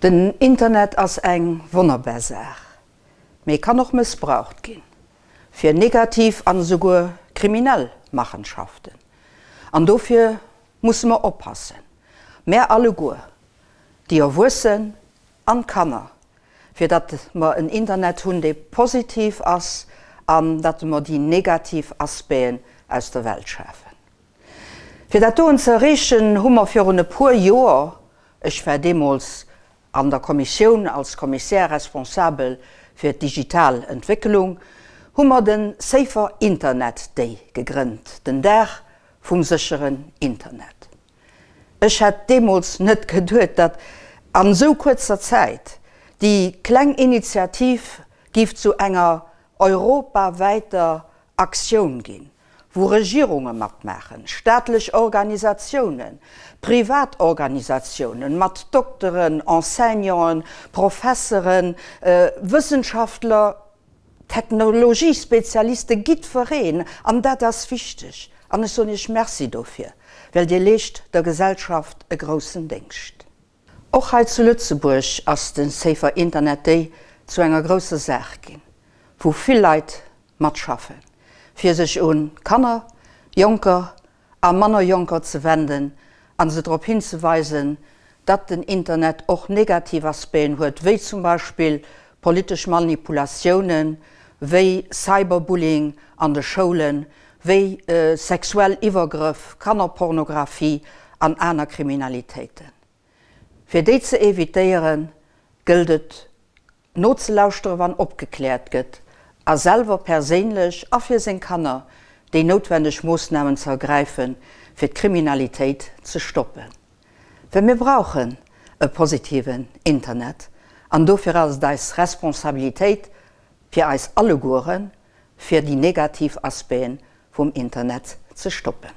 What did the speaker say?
Den Internet ass eng wonnerbar Saach, mee kann och mëssbraucht ginn fir negativ an esouguer kriminell Machenschaften. An dofir musse mer oppassen, mär alleguer, déi Erwuessen an d'Kanner, fir datt mer en Internet hunn, dee positiv ass an datt mer déi negativ Aspecten aus der Welt schafen. Fir dat doen ze erreechen, hu mer virun e puer Joer, ech war deemools an der Kommissioun als Commissaire responsabel fir d'digital Entwécklung, hu mer de Safer Internet Day gegrënnt, den Dag vum sécheren Internet. Ech hätt deemools net geduet, datt an esou kuerzer Zäit déi kleng Initiativ giff zu enger europawäiter Aktioun ginn, wou Regierunge matmaachen, staatlech Organisatiounen, privat Organisatiounen, mat Dokteren, Enseignanten, Professeren, Wëssenschaftler, Technologiespezialisten, giddwereen. An dat ass wichteg. An ech soen Iech Merci dofir, well Dir leescht der Gesellschaft e groussen Déngscht. Och hei zu Lëtzebuerg ass de Safer Internet Day zu enger grousser Saach ginn, wou vill Leit matschaffen, fir sech un Kanner, Jonker a manner Jonker ze wenden a se drop hinzeweisen, datt den Internet och negativ Aspecten huet, wéi zum Beispill politesch Manipulatiounen, wéi Cyberbullying an de Schoulen, wéi sexuell Iwwergrëff, Kannerpornografie an aner Kriminalitéiten. Fir déi ze evitéieren, gëllt et nozelauschtere wann opgekläert gëtt a selwer perséinlech a fir seng Kanner déi noutwenneg Moossnamen ze ergräifen, fir d'Kriminalitéit ze stoppen. Well mir brauchen e positiven Internet an dofir ass et eis Responsabilitéit fir eis allegueren, fir déi negativ Aspecten vum Internet ze stoppen.